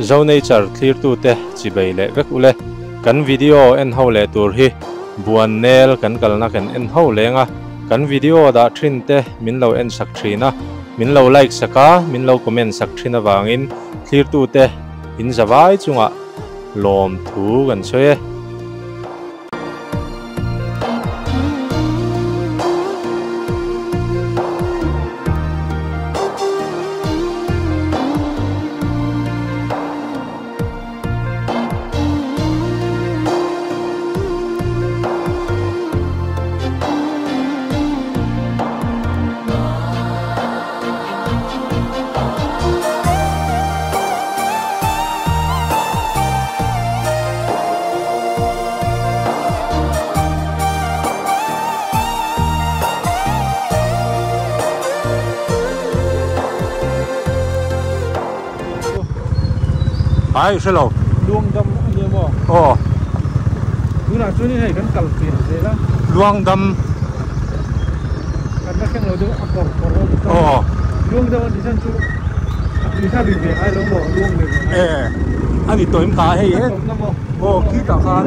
Zo Nature thlirtute chibei leh vek ule. Kan video en ho leh tur hi buan nel kan kalna kan en ho leng a, kan video dah thin te min lo en sak thin a, min lo like sak a, min lo comment sak thin avangin thlirtute in zavai chungah lawm thu kan sawi e. Ai hre lo. Luangdam a nia maw? Aw. Tunah chuan hei kan kal pian zel a. Luangdam. Kan la thleng lo deuh a kawr kawr a ni ta. Aw. Luangdam a ni chan chu a tui kha ri ve ngai lo maw? Luang ve ve ngai. E a ni tawh em kha hei he. A tawp na maw? Aw khi tah khan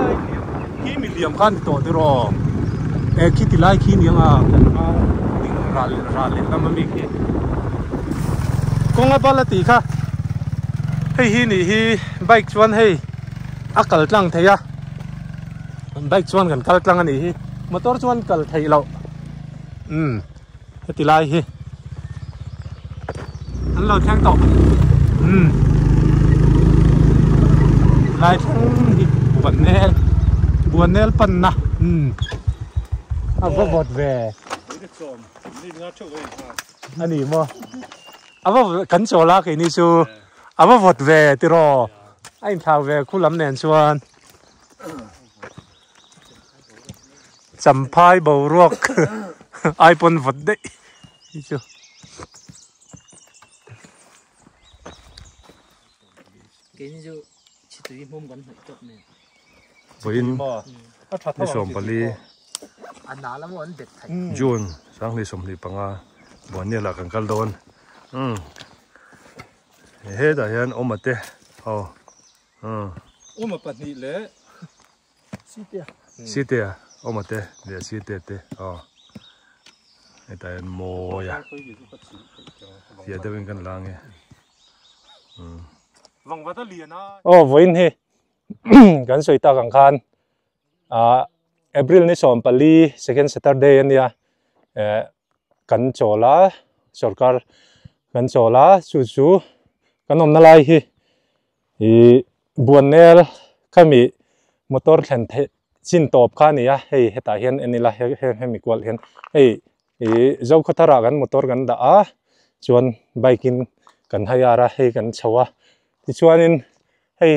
khi mi liam kha a ni tawh tiraw? E khi ti lai khi ni anga ding ral ral leh lam ami khi. Kawng a bal a tih kha hei hi nih hi bike chuan hei a kal tlang thei a bike chuan kan kal tlang a nih hi motor chuan kal theih loh umm heti lai hi an lo thleng tawh umm lai thleng hi buannel buannel panna umm a va vawt ve. A ni maw? A va kan chawl a keini chu a va vawt ve tiraw a inthlau ve khu lam nen chuan champhai boruak ai pawn vawt daih hi chu. Keini chu chhitui hmawm kan hnawih tawp nen. Vawiin ni 14 June 2025 Buanniala kan kal dawn umm hetah hian awma te aw umm Awma pahnih leh Sitea Sitea awma te leh Sitea te aw hetah hian mawi a fiah deuhin kan la ange umm. Aw vawiin hi kan sawi tak ang khan ah April ni 14 second Saturday a nia eh kan chawl a sorkar kan chawl a chu chu kan awmna lai hi ih Buannel khami motor thlen theih chin tawp kha a ni a hei hetah hian en ila he hemi kual hian hei ih Zokhawthar ah kan motor kan dah a chuan bike in kan hire a hei kan chho a tichuanin hei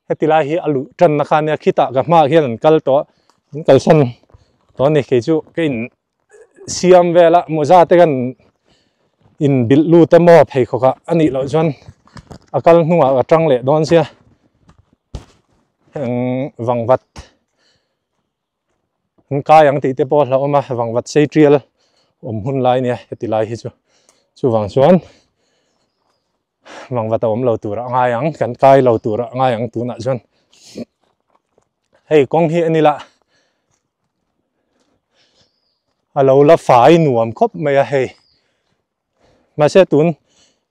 heti lai hi a luh tanna kha ania khitah ka hmaah hian an kal tawh an kalsan tawh a ni kei chu ka in siam vel a mawza te kan in bilh lut a maw pheikhawk ah a nih loh chuan a kal hnungah ka tang leh dawn sia eng vangvat an kai ang tih te pawh a hlauhawm a vangvat sei tial awm hun lai ania heti lai hi chu chuvang chuan. Vangvat a awm lo tur a ngai ang kan kai lo tur a ngai ang tunah chuan hei kawng hi a ni lah a lo la fai nuam khawp mai a hei mahse tun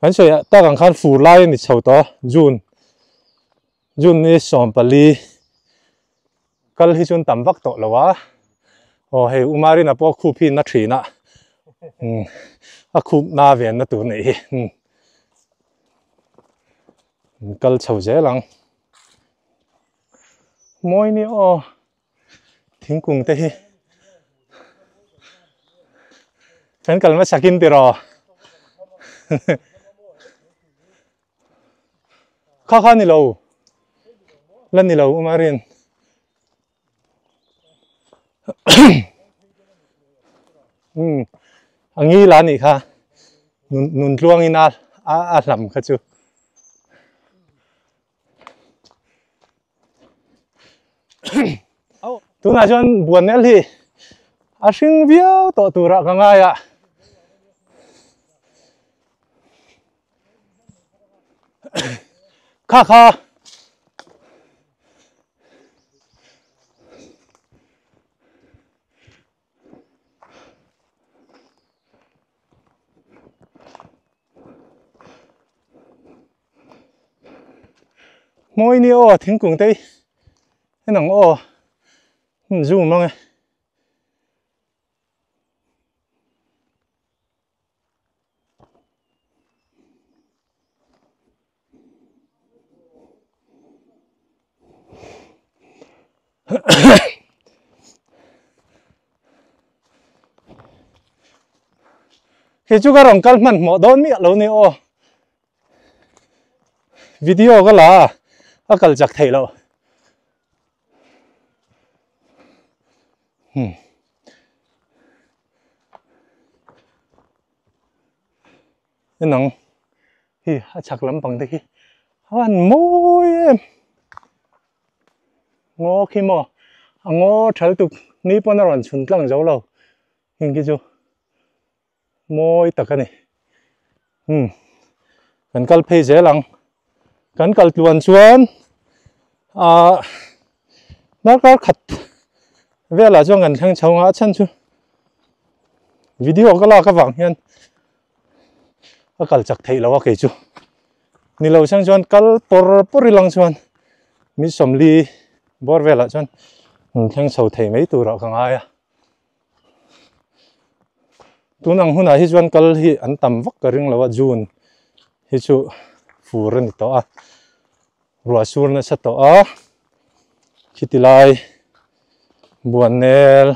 kan sawi ah tak ang khan fur lai a ni chho tawh a June June ni 14 kal hi chuan tam vak tawh lo a aw hei Umarina pawh khup hi na thin a umm a khup na ven na tur neih hi umm kal chho zel ang mawi ni aw thingkung te hi kan kal hmasak in tiraw Kha kha ni lo la ni lo Umarin um a ngil a nih kha nun nun tluangin a a hlam kha chu. Tunah chuan Buannel hi a hring viau tawh turah ka ngai a. Kha kha. Mawi ni aw thingkung te hi en ang aw zoom ang e. Khi chu ka rawn kal hmanhmawh dawn miah lo ni aw. Video ka la a, a kal chak theih loh. Hmm. Enang hi a chhak lampang te khi a van mawi em ngaw khi maw a ngaw thal tuk ni pawn a rawn chhun tlang zo lo heng khi chu mawi tak a ni hmm kan kal phei zel ang kan kal tluan chuan ah darkar khat velah chuan kan thleng chho ang a chhan chu video ka lak avang hian a kal chak theih loh a kei chu ni lo chang chuan kal pawr pawr ilang chuan mi sawmli bawr velah chuan an thleng chho thei mai turah ka ngai a tun ang hunah hi chuan kal hi an tam vak ka ring lo a June hi chu fur a ni tawh a ruah sur nasa tawh a khiti lai buannel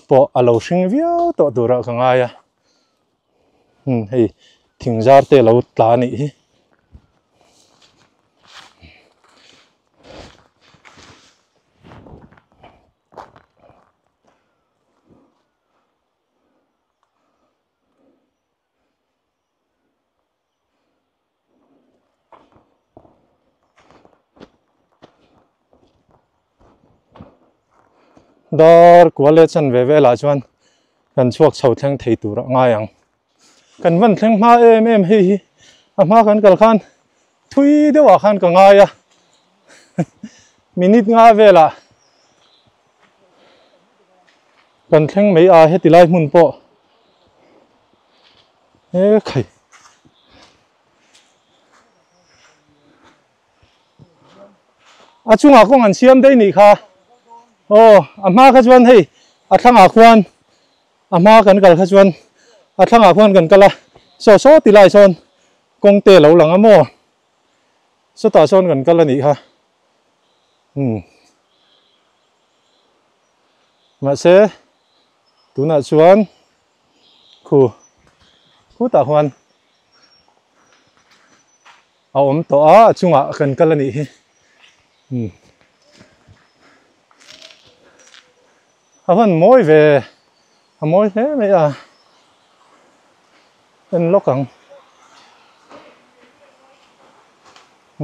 pawh a lo hring viau tawh turah ka ngai a hmm hei thing zar te a lo tla a nih hi. Dar kual leh chan ve velah chuan kan chhuak chho thleng thei tur a ngai ang. Kan van thleng hma em em hei hi a hma kan kal khan thui deuhah khan ka ngai a minute nga velah kan thleng mai a heti lai hmun pawh he khai. A chungah kawng an siam daih nih kha aw a hma kha chuan hei a thlangah khuan a hma kan kal kha chuan a thlangah khuan kan kal a saw saw ti lai sawn kawng te lo lang a maw sawtah sawn kan kal a nih kha umm mahse tunah chuan khu khutah khuan a awm tawh a a chungah kan kal a nih hi umm a van mawi ve a mawi hle mai a en lawk ang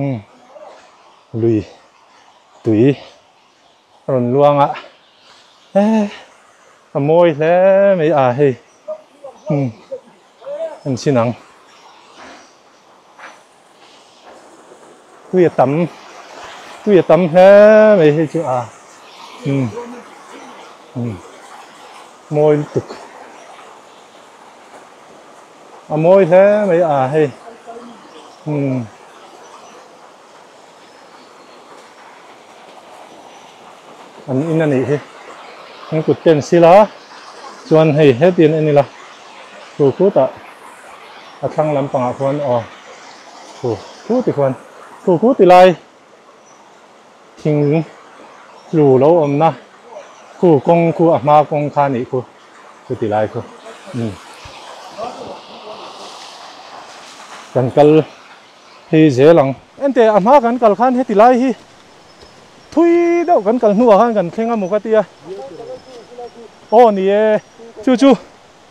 umm lui tui a rawn luang a eh a mawi hle mai a hei umm en chin ang. Tui a tam tui a tam hle mai hei chu a umm umm mawi lutuk a mawi hle mai a hei umm an in a nih hi an kut te an sil a chuan hei hetiang en ila khu khutah a thlang lampangah khuan aw khu khu ti khuan khu khu ti lai thing tlu lo awmna khu kawng khu a hma kawng kha a nih khu chu ti lai khu umm kan kal phei zel ang. Enteh a hma kan kal khan heti lai hi thui deuh kan kal hnuah khan kan thleng a maw ka tia. Aw ni e, chu chu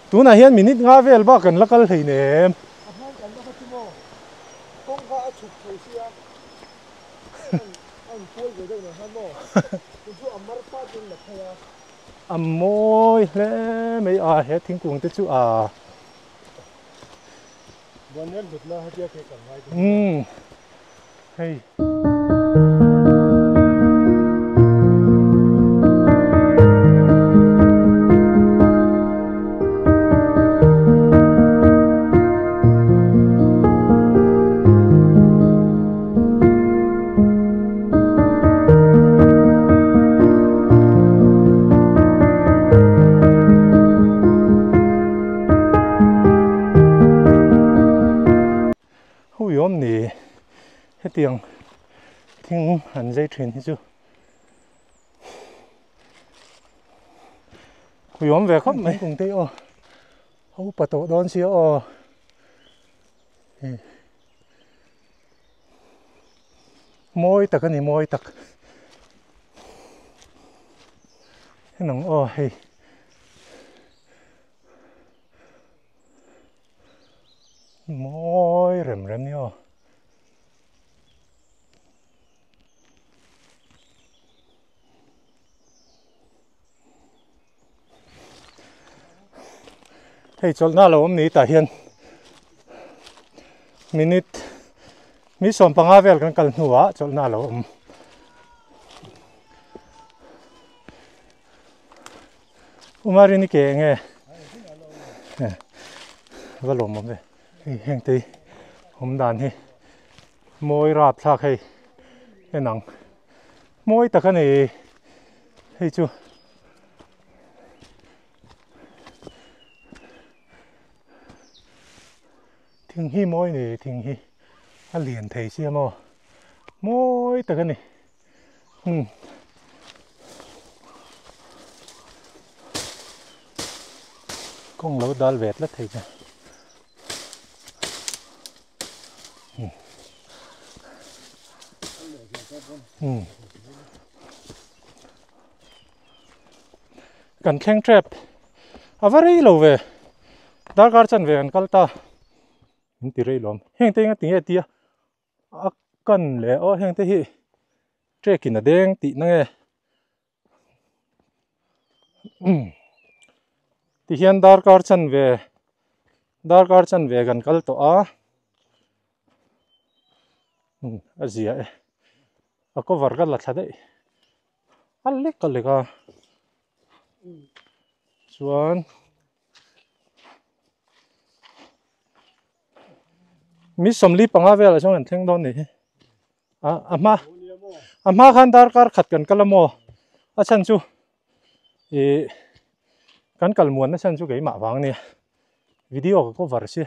tunah hian minute nga vel bak kan la kal hlei nem. A hma kan la kha chu maw kawng kha a chhuk chho sia a inpual ve deuh nen khan maw tun chu a mar fat in la phei a. A mawi hle mai a he thingkung te chu a. Umm Hei. Huiawm ni hetiang thing an zai thin hi chu huiawm ve khawp mai kung te aw ho pa tawh dawn sia aw mawi tak a ni mawi tak henang aw hei Mawi rem rem ni aw. Hei chawlhna lo awm ni tah hian minute mi 15 vel kan kal hnuah chawlhna lo awm. Umarini ke enge va lawm awm ve hei heng te awm dan hi mawi rap thlak hei en ang mawi tak a ni hei chu thing hi mawi ni thing hi a lian thei sia maw mawi tak a ni. Hmm. Kawng lo dal ve tlat thei che. Hmm. Hmm. Kan thleng trep. A va rei lo ve. Darkar chan ve an kal ta. Min ti rei lawm. Heng te nga tinge tia. A kan leh aw heng te hi trek in a deng tih na nge ti hian darkar chanve darkar chanve kan kal tawh a a zia e a cover ka la thla daih a lek a lek a chuan. Mi 45 velah chuan kan thleng dawn nih hi a a hma a hma khan darkar khat kan kal a maw a chhan chu ih kan kal muan na chhan chu keimah vang a nia video ka cover si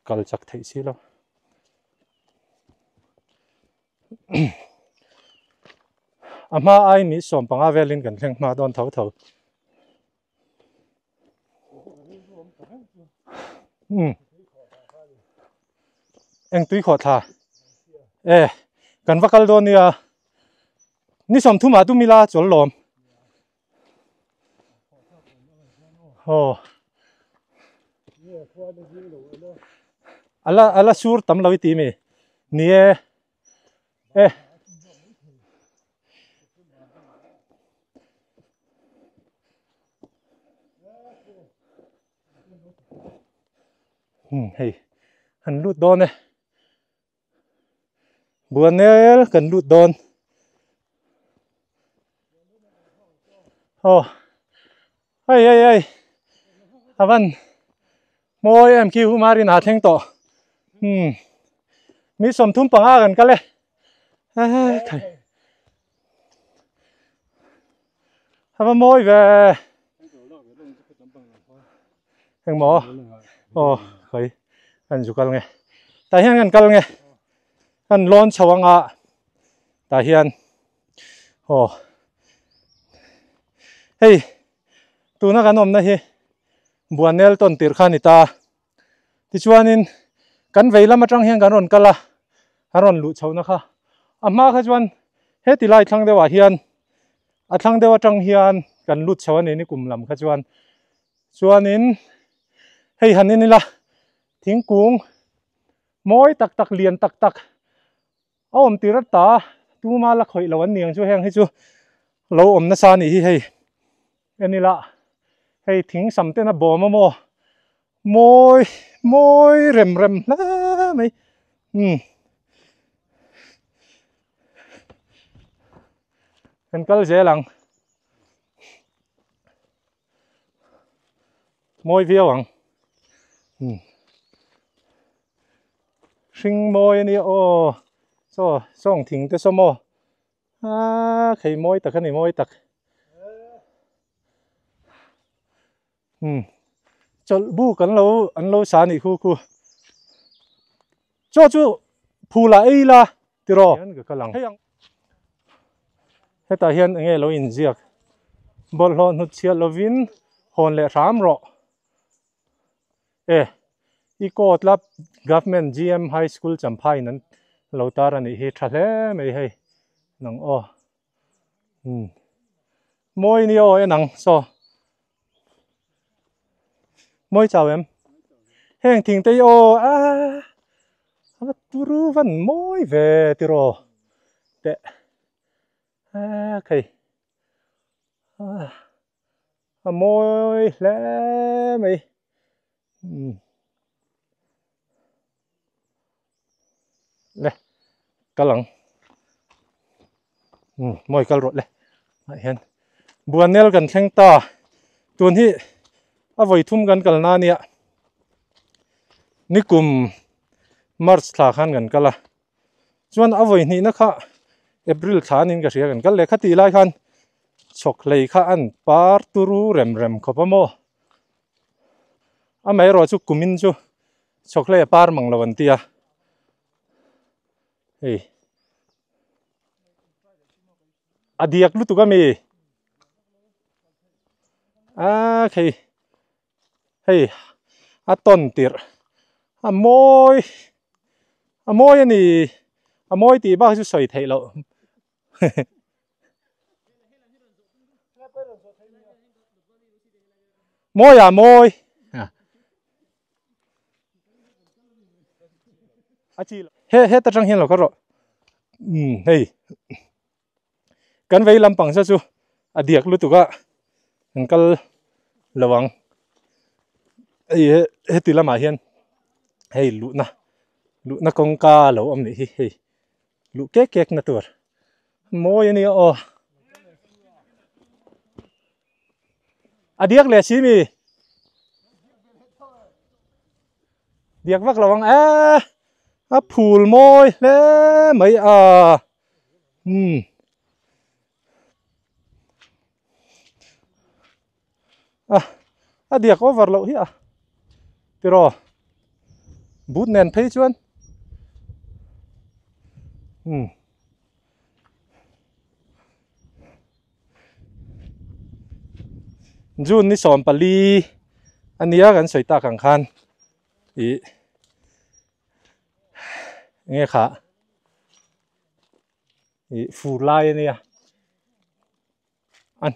kal chak theih si lo a hma aiin mi 15 velin kan thleng hma dawn tho tho. Um eng tui khawh thla e kan va kal dawn nia ni 30 ah tum ila chawl lawm aw ala ala sur tam lo i ti mi ni e e Hmm, hei han lut dawn e buanel kan lut dawn oh hei hei hei avan mawi em khi humarin a thleng tawh hmm mi 35 kan kal e thei Ava mawi ve. Engmaw? Aw, khawi kan zu kal nge. Tah hian kan kal nge. Kan lawn chho anga tah hian aw hei tuna kan awmna hi Buanel tawn tir kha a ni ta. Tichuanin kan vei lam atang hian kan rawn kal a, an rawn luh chhohna kha. A hma kha chuan heti lai thlang deuhah hian a thlang deuh atang hian kan lut chho a ni ni kum lam kha chuan. Chuanin hei han en ila thingkung mawi tak tak lian tak tak a awm tir ata tuma la khawih lo an ni ang chu heng hi chu lo awm nasa a nih hi hei. En ila hei thing sam ten a bawm a maw mawi mawi rem rem hle mai umm. Kan kal zel ang. Mawi viau ang. Hring mawi a nia aw. Saw sawng thing te saw maw. Aa khei mawi tak a ni mawi tak. Chawlh buk an lo an lo sa nih khu khu. Chaw chu phul ah ei la tiraw. Ka kal ang. Hetah hian enge lo inziak. Bawlhhlawh hnut chhiat lovin hawn leh hram rawh. E i coat la Government GM High School Champhai in an lo tar a nih hi tha hle mai hei nang aw. Umm mawi ni aw en ang saw mawi chau em heng thing te hi aw ah a va turu van mawi ve tiraw teh ah khei ah a mawi hle mai umm le kal ang umm mawi kal rawh le ah hian buanel kan thleng ta tun hi a vawi thum kan kal na ania nikum march thla khan kan kal a chuan a vawi hnihna kha april thla anin ka hria kan kal leh khatih lai khan chhawk hlei kha an par turu rem rem khawp a maw amaherawh chu kumin chu chhawk hlei a par mang lo an ti a hei a diak lutuk a mi a khei hei a tawn tirh a mawi a mawi a ni a mawi tih bak chu sawi theih loh. Mawi ah mawi. He he ta tang hian lo kal rawh. Um hei. Kan vei lampang sa chu a diak lutuk a an kal lo ang. Hei he heti lamah hian hei luhna luhna kawngka lo awm nih hi hei. Luh kek kek na tur mawi a nia aw. A diak leh si mi. Diak vak lo ang e. A phul mawi hle mai a. Hmm. A a diak over loh hi a. Tiraw. But nen phei chuan. Hmm. June ni 14 ania kan sawi tak ang khan i nge kha i fur lai ania an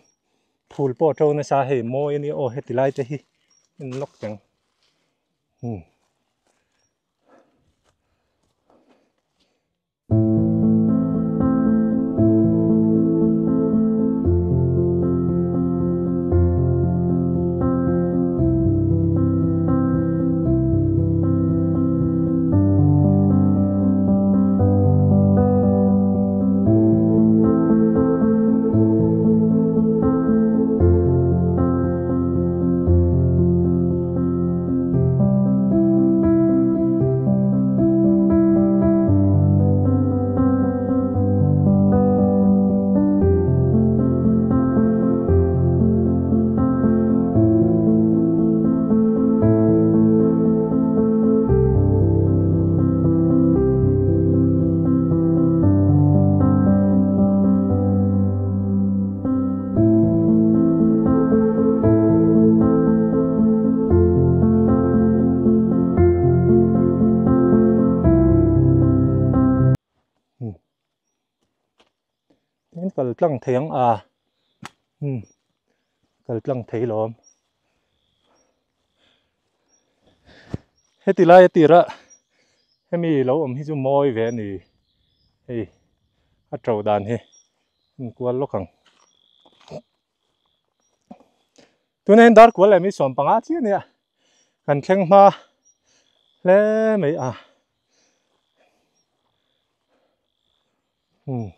phul pawh a to nasa hei mawi ania aw heti lai te hi en lawk teng hmm. Tin kal tlang thei ang a umm kal tlang thei lawm heti lai a tirah hemi lo awm hi chu mawi ve a ni hei a to dan hi inkual lawk ang tunah hian dar kual leh mi 15 chiah a nia kan thleng hma hle mai a. Hmm.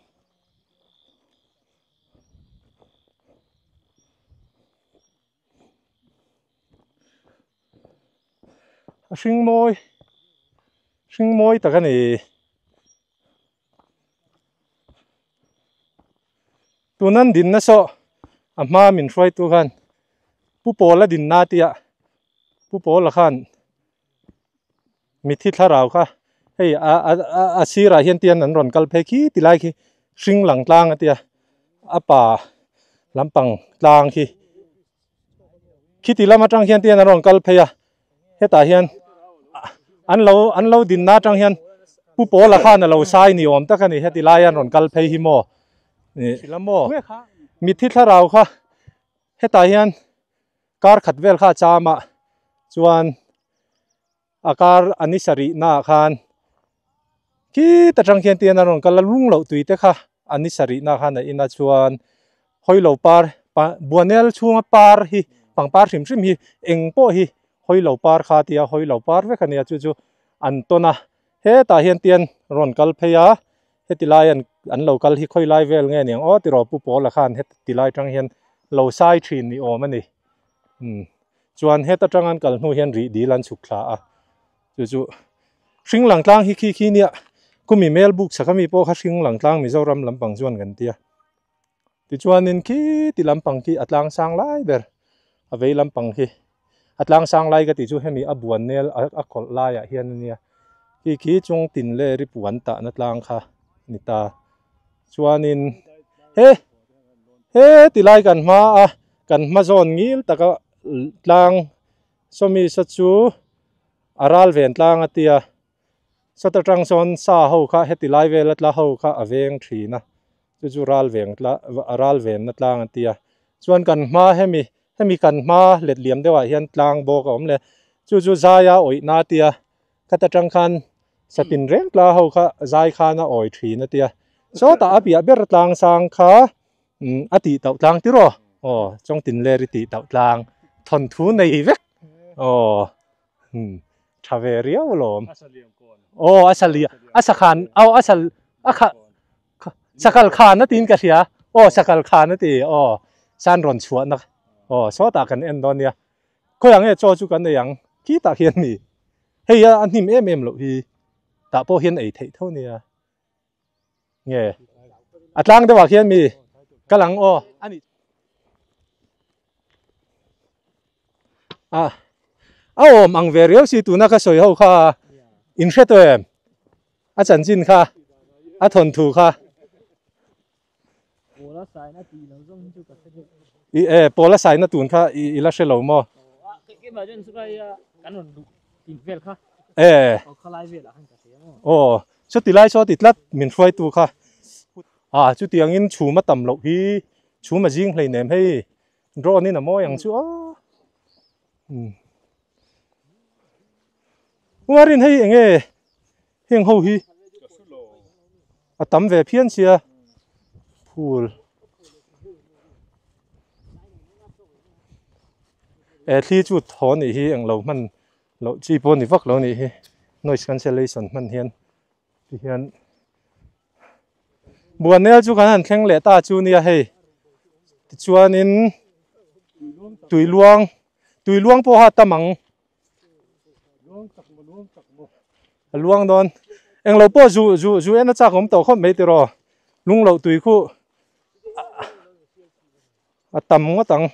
A hring mawi hring mawi tak a ni. Tunan dinna saw a hma min hruaitu khan Pu Pawla dinna tia Pu Pawla khan mithi thlarau kha hei a a a sirah hian tian an rawn kal phei khi ti lai khi hring lang tlang a tia a pa lampang tlang khi khiti lam atang hian tian an rawn kal phei a hetah hian an lo an lo dinna atang hian pu pawla khan a lo sai ni awm tak a ni heti lai an rawn kal phei hi maw ih maw mithi thlarau kha hetah hian kar khat vel kha a cham a chuan a kar a ni sarih naah khan khit atang khian tian a rawn kal a lung loh tui te kha a ni sarih naah khan a in a chuan hawi lo par buanel chhunga par hi pangpar hrim hrim hi eng pawh hi hawi lo par kha tia hawi lo par vek a nia chu chu an tawn a hetah hian tian rawn kal phei a heti lai an an lo kal hi khawi lai vel nge niang aw tiraw pu pawla khan heti lai atang hian lo sai thin ni awm a ni umm chuan heta tang an kal hnu hian rih dil an chhuk thla a chu chu hring lang tlang hi khi khi nia kumi mel buk chak ami pawh kha hring lang tlang Mizoram lampang chuan kan tia tichuanin khi ti lampang khi a tlang sang lai ber a vei lampang khi a tlang sang lai ka tih chu hemi a buan nel a kawlh laiah hian ania khi khi chung tin leh ri puan tahna tlang kha ni ta chuanin he he ti lai kan hma a kan hma zawn ngil taka tlang sawmi sa chu a ral ven tlang a tia sawta tang sawn sa ho kha heti lai vela tla ho kha a veng thin a chu chu ral veng tla a ral venna tlang a tia chuan kan hma hemi hemi kan hma let liam deuhah hian tlang bawk a awm leh chu chu zaia awihna a tia khata tang khan satin reng tla ho kha zai khan a awi thin a tia sawtah a piah ber tlang sang kha umm a tih tauh tlang tir aw aw chawngtin ler i tih tauh tlang thawnthu nei vek aw umm tha ve riau alawm aw a sa lian a sa khan aw a sa a kha sakal khan a tiin ka hria aw sakal khan a ti aw san rawn chhuahna aw sawtah kan en dawn nia khawiah nge chaw chu kan ei ang khitah khian mi hei a hnim em em loh hi tah pawh hian ei theih tho nia nge a tlang deuhah khian mi kal ang aw ani a a awm ang ve riau si tuna ka sawi ho kha in hre tawh em a chanchin kha a thawnthu kha i e pawla saina tun kha i la hre lo maw e aw chuti lai saw ti tlat min hruaitu kha a chutiangin chhum a tam loh hi chhum a zing hleinem hei drone in a mawi ang chu aw Uarin hei enge heng ho hi a tam ve phian sia phul e thli chu thaw nih hi englo hman loh chi pawh ni vak lo nih hi noise cancellation hman hian ti hian Buanel chu kan han thleng leh ta chu nia hei tichuanin tui luang tui luang pawh ha tam ang a luang dawn englo pawh zu zu zu en a chak awm tawh khawp mai tiraw lung loh tui khuh a tam ngawt ang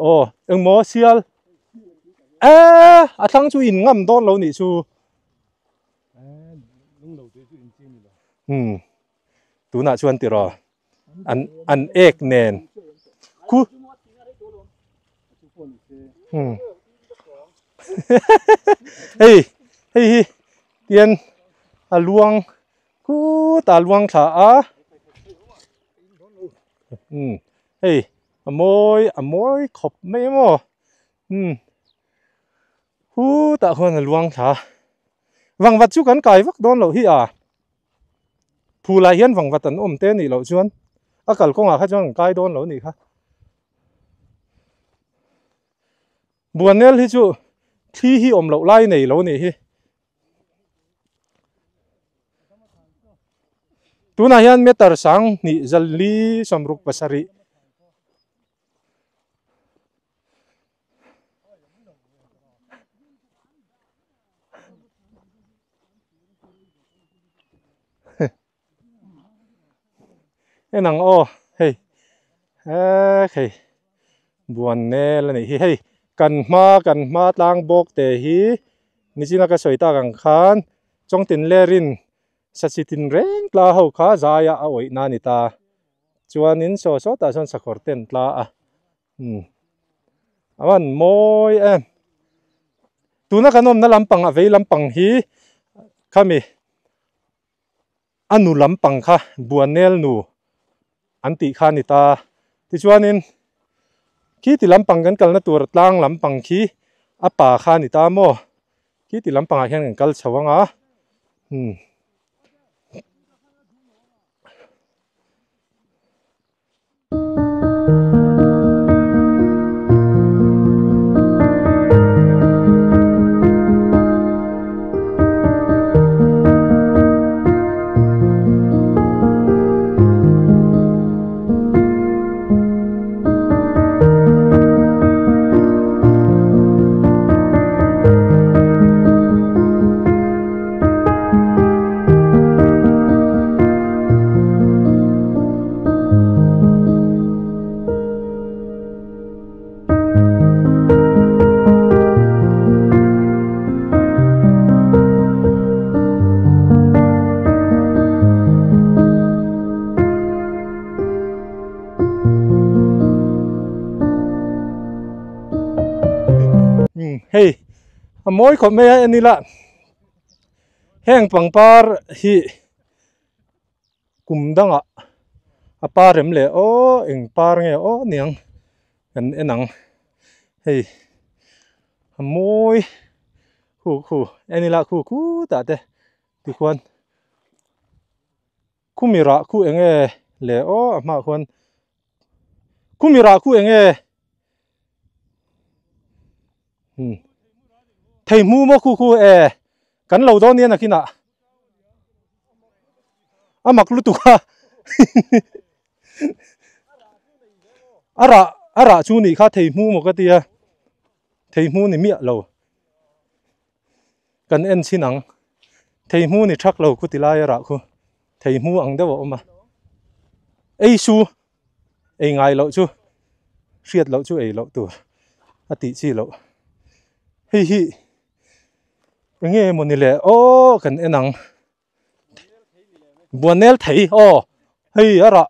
aw engmaw sial eh a thlang chu in ngam dawn lo nih chu umm tunah chuan tiraw an an ek nen khu umm hei hei hi tian a luang khutah a luang thla a umm hei a mawi a mawi khawp mai maw umm. Hutah khuan a luang thla. Vangvat chu kan kai vak dawn loh hi a. Phulah hian vangvat an awm te nih loh chuan a kalkawngah kha chuan kan kai dawn lo nih kha. Buanel hi chu thli hi awm loh lai nei lo nih hi. Tunah hian meter sang hnih zali sawmruk pasarih. Enang aw hei hei buan nel a nih hi hei kan hma kan hma tlang bawk te hi nichina ka sawi tak ang khan chawngtin lerin sachi tin reng tla ho kha zaia a awih na a ni ta chuanin saw sawtah sawn sakawr te an tla a a van mawi em tuna kan awmna lampang a vei lampang hi khami. A nu lampang kha Buanel nu an tih kha a ni ta. Tichuanin khi ti lampang kan kalna tur tlang lampang khi a pa kha a ni ta maw? Khi ti lampangah hian kan kal chho ang a. Umm. Hei a mawi khawp mai a en ila heng pangpar hi Kum dangah a par em le aw eng par nge aw niang kan en ang hei a mawi khu khu en ila khu khutah te tikhuan khumi rah khu eng nge le aw a hmaah khuan khumi rah khu eng nge thei hmu maw khu khu e kan lo dawn nia nakinah. A mak lutuk a a rah a rah chu nih kha thei hmu maw ka tia thei hmu ni miah lo kan en chhin ang thei hmu ni thak lo khu ti lai a rah khu thei hmu ang deuh a awm a ei su ei ngai loh chu hriat loh chu ei loh tur a tih chi loh hei hi Enge mawni le aw kan en ang Buanel thei aw hei a rah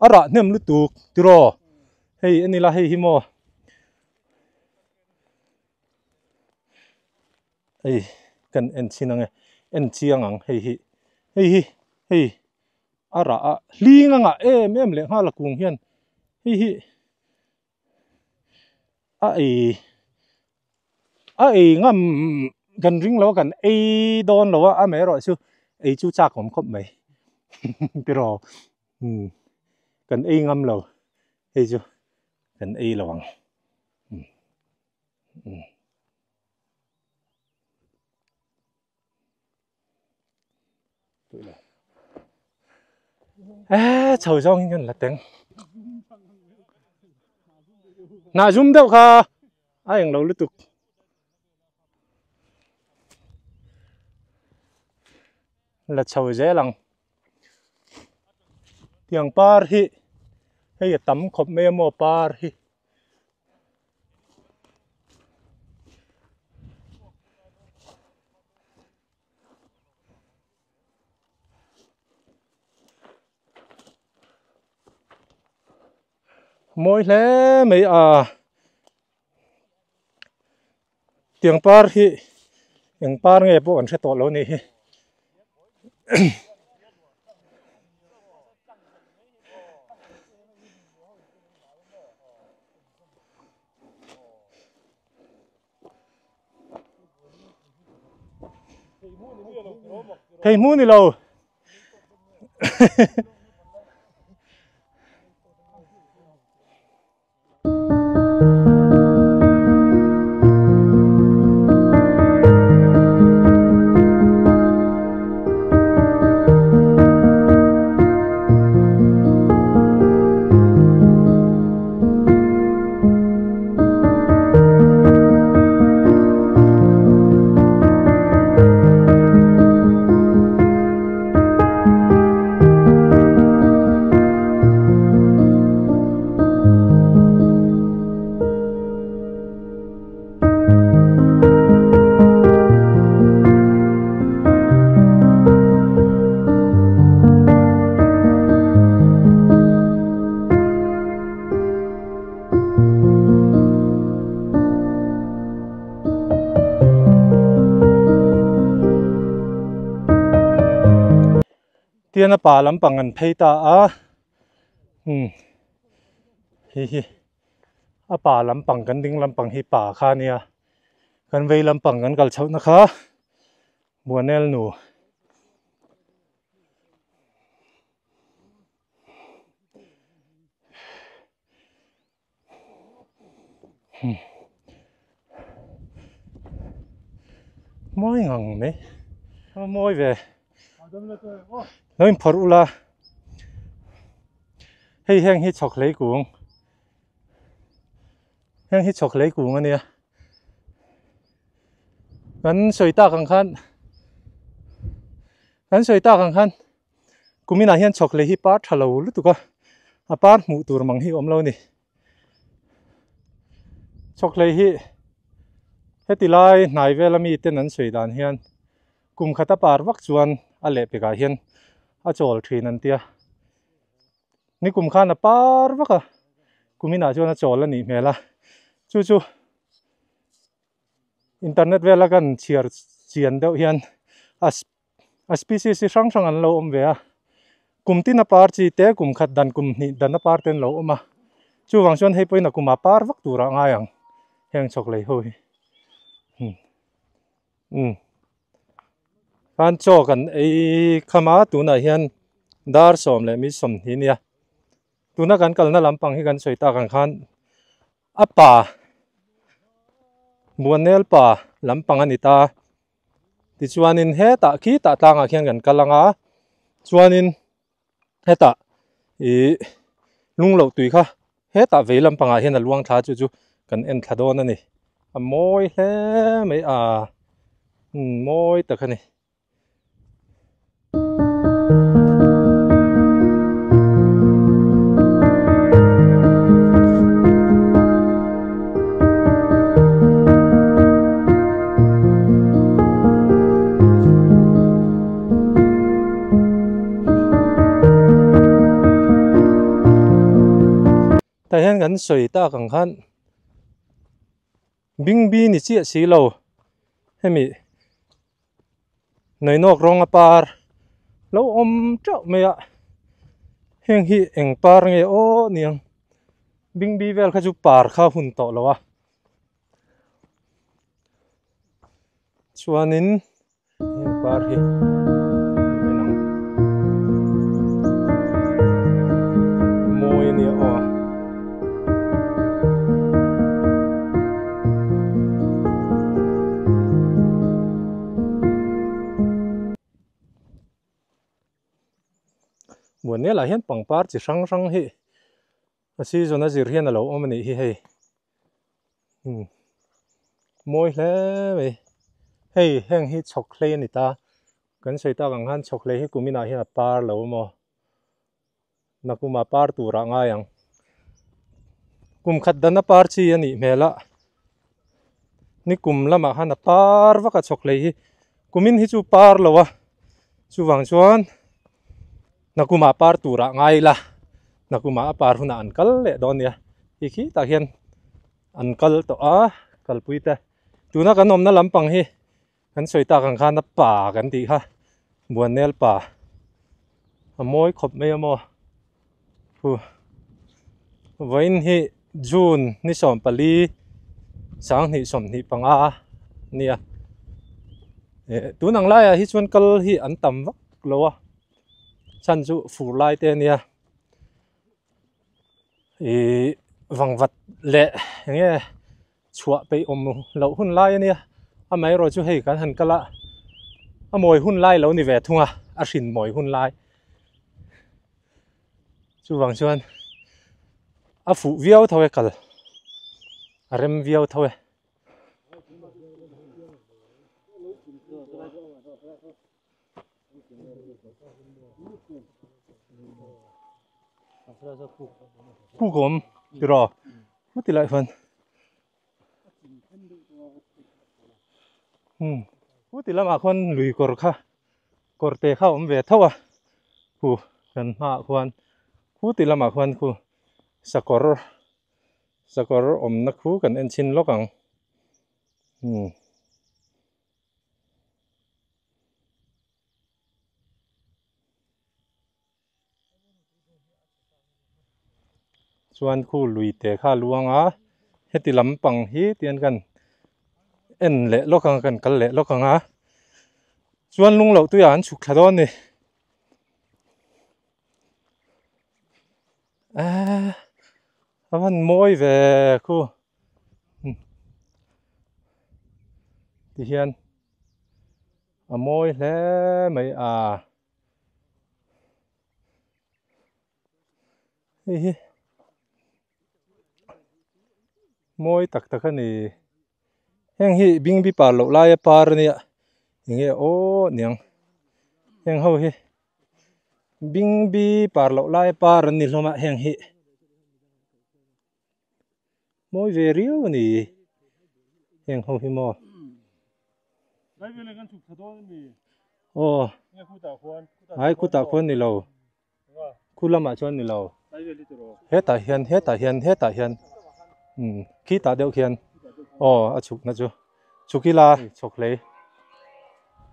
a rah hnem lutuk tiraw hei en ila hei hi maw hei kan en chhin ang e en chiang ang hei hi hei hi hei a rah a hling anga em em leh nghal a kung hian hei hi. A ei a ei ngam kan ring lo a kan ei dawn lo a amaherawh chu ei chu chak awm khawp mai tiraw umm kan ei ngam lo hei chu kan ei lo ang umm umm. Eee chho zawng in kan la teng hnah zum deuh kha a eng lo lutuk la chho zel ang tiang par hi hei a tam khawp mai a maw par hi. Mawi hle mai a tiang par hi eng par nge pawh an hre tawh lo a nih hi. Thei hmu ni lo. Tian a pa lampang an phei ta a umm hei hi a pa lampang kan ding lampang hi pa kha a nia kan vei lampang kan kal chhoh na kha Buanel nu. Mawi ngang mai a mawi ve lo in phawrh ula hei heng hi chhawk hlei kung heng hi chhawk hlei kung a nia kan sawi tak ang khan kan sawi tak ang khan. Kuminah hian chhawk lei hi par tha lo lutuk a, a par hmuh tur mang hi awm lo a ni. Chhawk lei hi heti lai hnai vela mi ten an sawi dan hian kum khata par vak chuan a lehpekah hian a chawl thin an tia. Ni kum khan a par vak a, kuminah chuan a chawl a nih hmel a, chu chu internet vela kan chhiar chian deuh hian a A species hi hrang hrang an lo awm ve a, kum tin a par chi te, kum khat dan kum hnih dan a par te an lo awm a, chuvang chuan hei pawhin a kum ah par vak tur ah ngai ang heng chhawk lei ho hi. Um um khan chaw kan ei kham a tunah hian dar sawm leh mi sawmhnih nia tuna kan kalna lampang hi kan sawi tak ang khan a pa Buanel pa lampang a ni ta. Tichuanin hetah khitah tlangah khian kan kal ang a, chuanin hetah ih lung loh tui kha hetah vei lampangah hian a luang thla chu chu kan en thla dawn a ni. A mawi hle mai a, mawi tak a ni. Tah hian kan sawi tak ang khan Bingbi ni chiah si lo hemi Nainawk rawng a par lo awm teuh mai a heng hi eng par nge aw niang Bingbi vel kha chu par kha hun tawh lo a chuanin heng par hi en ang mawi a nia aw. Buanel ah hian pangpar chi hrang hrang hi a season a zir hian a lo awm a nih hi hei umm mawi hle mai hei heng hi chhawk hlei a ni ta kan sawi tak ang khan chhawk hlei hi kum inah hian a par lo maw Nakuma par turah ngai ang. Kum khat dana par chi a nih hmel a, ni kum lamah khan a par vak a chhawk hlei hi. Kumin hi chu par lo a, chuvang chuan nakuma par turah ngai ila, nakuma a par hunah an kal leh dawn nia. Hi khitah hian an kal tawh a, kalpui te. Tuna kan awmna lampang hi Kan sawi tak ang khan a pa kan tih kha Buannel pa a mawi khawp mai a maw hu vawiin hi June ni 14 2025 nia eh tun ang laiah hi chuan kal hi an tam vak lo a chhan chu fur lai te ania ih vangvat leh eng nge. Chhuah peih awm loh hun lai a nia, amaherawh chu hei kan han kal a, a mawi hun lai lo ni ve thung a, a hrin mawi hun lai. Chuvang chuan a fuh viau tho e kal, a rem viau tho e. Puk awm tiraw heti lai chuan umm huti lamah khuan lui kawr kha kawr te kha a awm ve tho a khu kan hmaah khuan huti lamah khuan khu sakawr sakawr awmna khu kan en chhin lawk ang umm. Chuan khu lui te kha a luang a, heti lampang hi tian kan en leh lawk ang a, kan kal leh lawk ang a. Chuan lung loh tuiah an chhuk thla dawn a ni. Eee a van mawi ve khu tihian a mawi hle mai a. Hei hi mawi tak tak a ni. Heng hi bingbi par loh laia par a nia enge aw niang heng ho hi bingbi par loh laia par an ni hlawm a heng hi mawi ve riau a ni heng ho hi maw aw ai khutah khuan ni lo. Khu lamah chuan ni lo. Hetah hian hetah hian hetah hian umm khitah deuh khian aw a chhukna chu chhuk ila chhawkhlei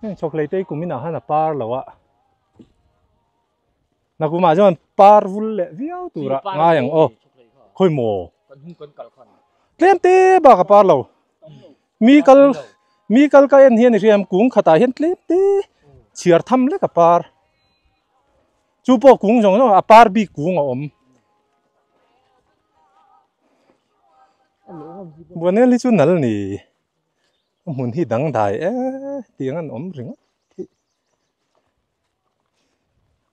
heng chhawkhlei te hi kum inah khan a par lo a nakumah chuan par vul leh viau turah ngai ang aw khawi maw tlem te bak a par lo mi kal mi kal ka en hian i hria em kung khatah hian tlem te chhiar tham lek a par. Chu pawh kung zawng zawng a par bik kung a awm. Buanel hi chu nal ni. A hmun hi dangdai e tiang an awm ringawt hi.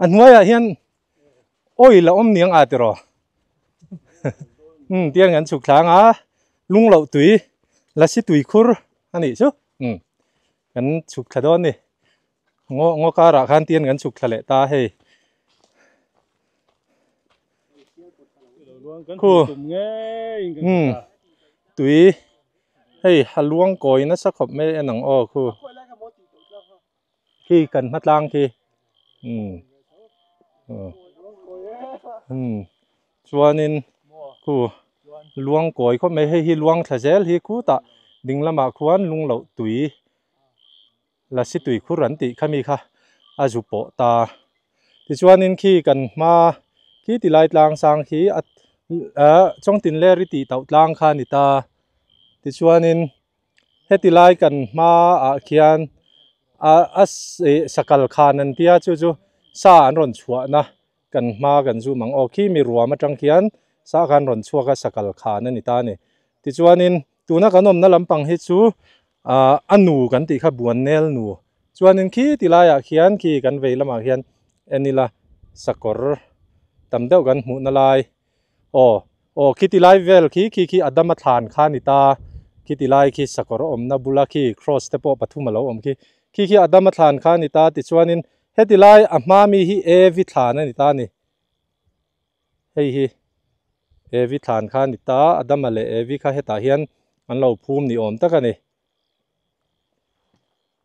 A hnuaiah hian oil a awm niang a tiraw. Um tiang an chhuk thlang a lung loh tui lasi tui khur a nih chu. Um kan chhuk thla dawn ni. Ngaw ngaw karah khan tian kan chhuk thla leh ta hei. Khu um tui hei a luang kawi nasa khawp mai en ang aw khu khi kan hma tlang khi um um chuanin khu luang kawi khawp mai hei hi luang thla zel hi khutah ding lamah khuan lung loh tui. Lasi tui khur an tih kha mi kha a zu pawh ta. Tichuanin khi kan hma khi ti lai tlang sang khi a ah chawngtin ler i tih tauh tlang kha a ni ta. Tichuanin heti lai kan hma ah khian a a ih sakal khan an tia chu chu sa an rawn chhuahna kan hma kan zum ang aw khi mi ruam atang khian sa khan rawn chhuak a sakal khan a ni ta a ni. Tichuanin tuna kan awmna lampang hi chu ah a nu kan tih kha buan nel nu chuanin khi ti laiah khian khi kan vei lamah khian en ila sakawr tam deuh kan hmuhna lai aw aw khi ti lai vel khi khi khi Adama thlan kha a ni ta khi ti lai khi sakawr awmna bula khi cross te pawh pathum a lo awm khi khi khi Adama thlan kha a ni ta tichuanin heti lai a hma mi hi Evi thlan a ni ta a ni. Hei hi Evi thlan kha a ni ta, Adama leh Evi kha hetah hian an lo phum ni awm tak a ni.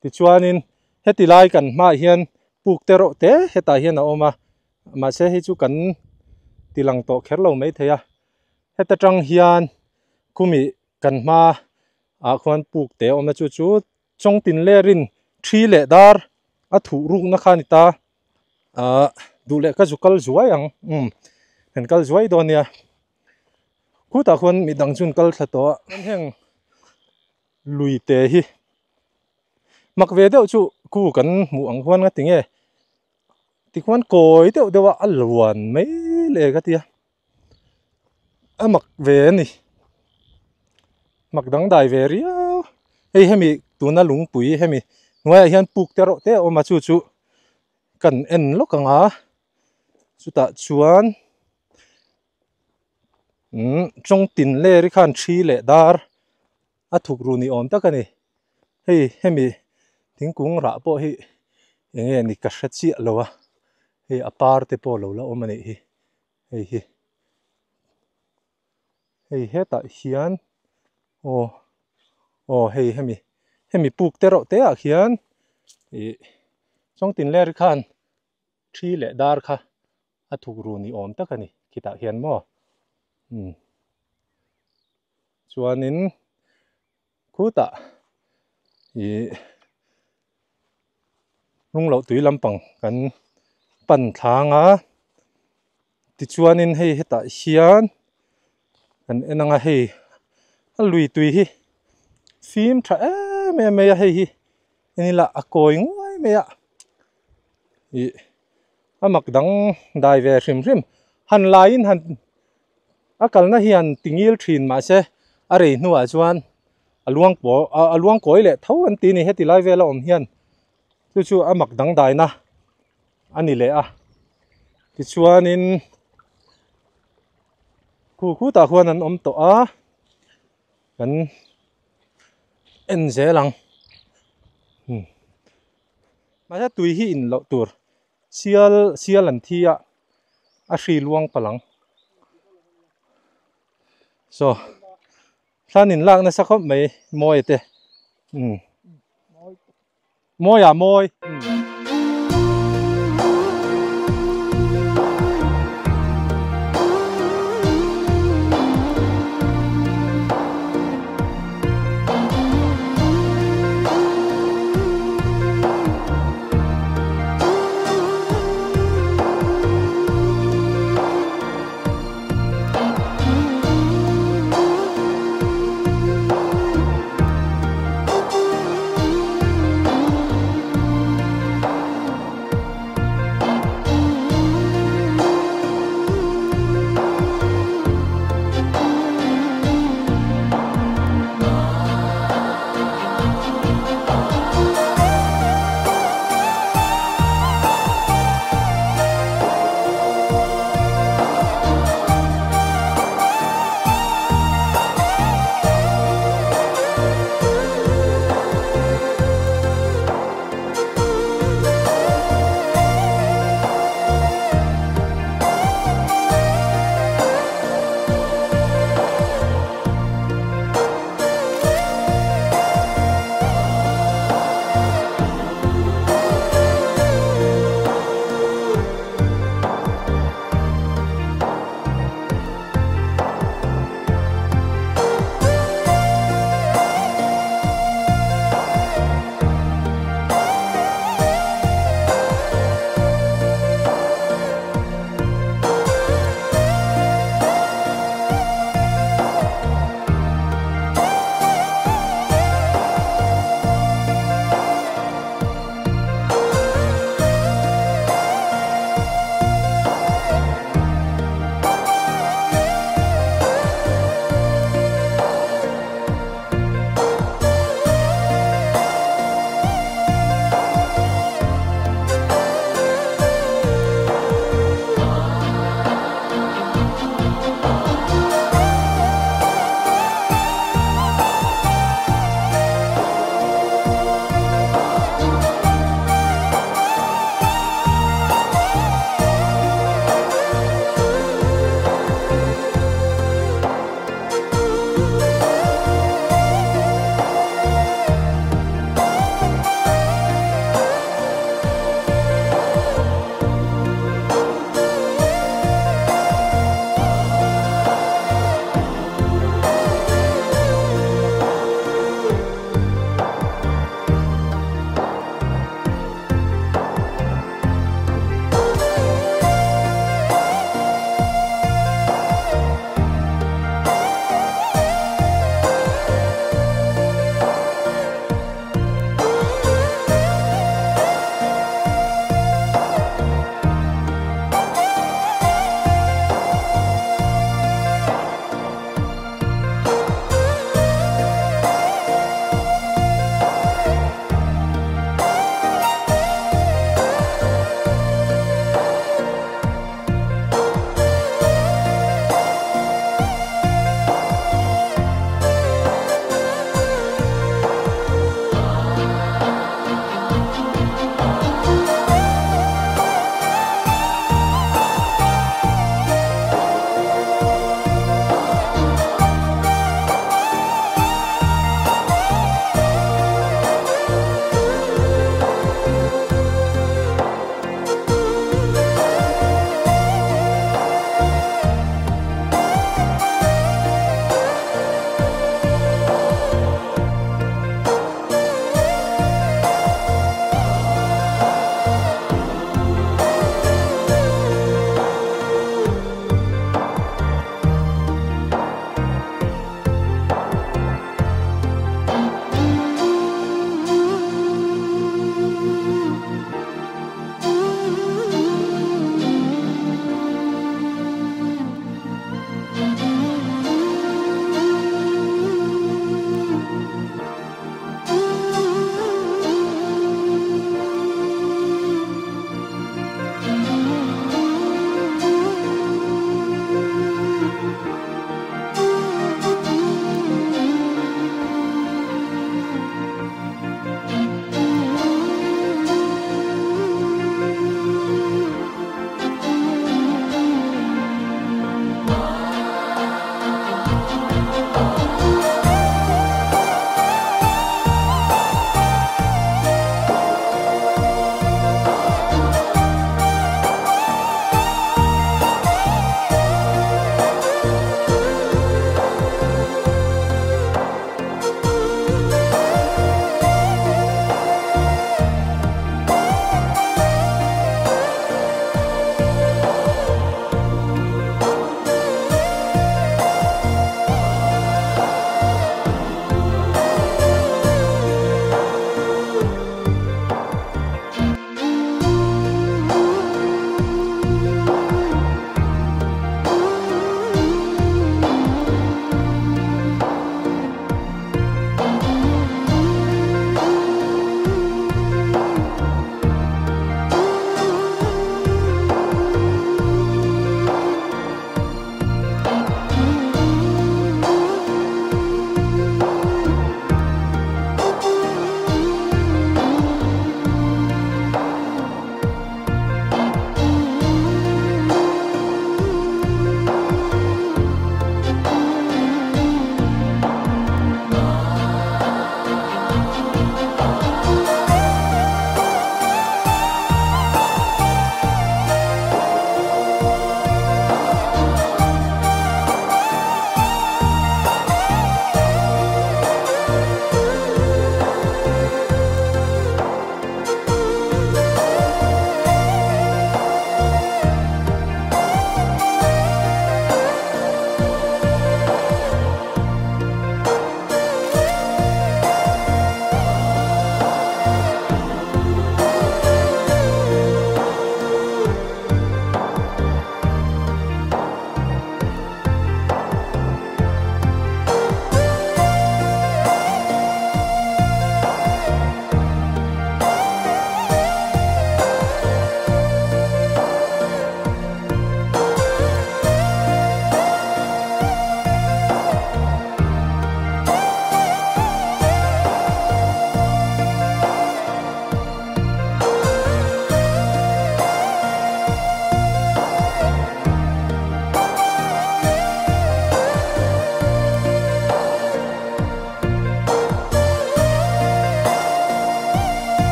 Tichuanin heti lai kan hmaah hian puk te rawh te hetah hian a awm a, mahse hei chu kan ti lang tawh kher lo maithei a. Heta tang hian khumi kan hma ah khuan puk te a awm a, chu chu Chawngtin lerin thi leh dar a thuh rukna kha a ni ta. Ahh duh leh ka zu kal zuai ang umm kan kal zuai dawn nia. Khutah khuan mi dang chu an kal thla tawh a. Chuan heng lui te hi mak ve deuh chu khu kan hmuh ang khuan nga tinge tikhuan kawi deuh deuh a a luan mai le ka tia. A mak ve a ni mak dangdai ve riau hei hemi tuna lungpui hemi hnuaiah hian puk te erawh te a awm a chu chu kan en lawk ang a chutah chuan umm tawngtin ler hi khan thi leh dar a thuk ru ni awm tak a ni hei hemi thingkung rah pawh hi eng nge ni ka hre chiah lo a hei a par te pawh lo la awm a nih hi. Hei hi hei hetah hian aw aw hei hemi hemi puk te reuh te ah khian ih chawngtin ler khan thi leh dar kha a thuk ru ni awm tak a ni khitah hian maw umm chuanin khutah ih hnung loh tui lampang kan pan thlang a tichuanin hei hetah hian. Kan en anga hei a lui tui hi fim tha em em mai a hei hi en ila a kawi nguai mai a ih a mak dang dai ve hrim hrim han laiin han a kalna hian ti ngil thin mahse a rei hnuah chuan a luang pawh a luang kawi leh tho an ti a ni heti lai vela awm hian chu chu a mak dang daina a ni leh a tichuanin Khu khutah khuan an awm tawh a, kan en zel ang. Hmm. Mahse tui hi in loh tur sial sial an thi a, a hri luang palh ang. So, thlan in lak nasa khawp mai mawi te. Hmm. Mawi ah mawi. Hmm.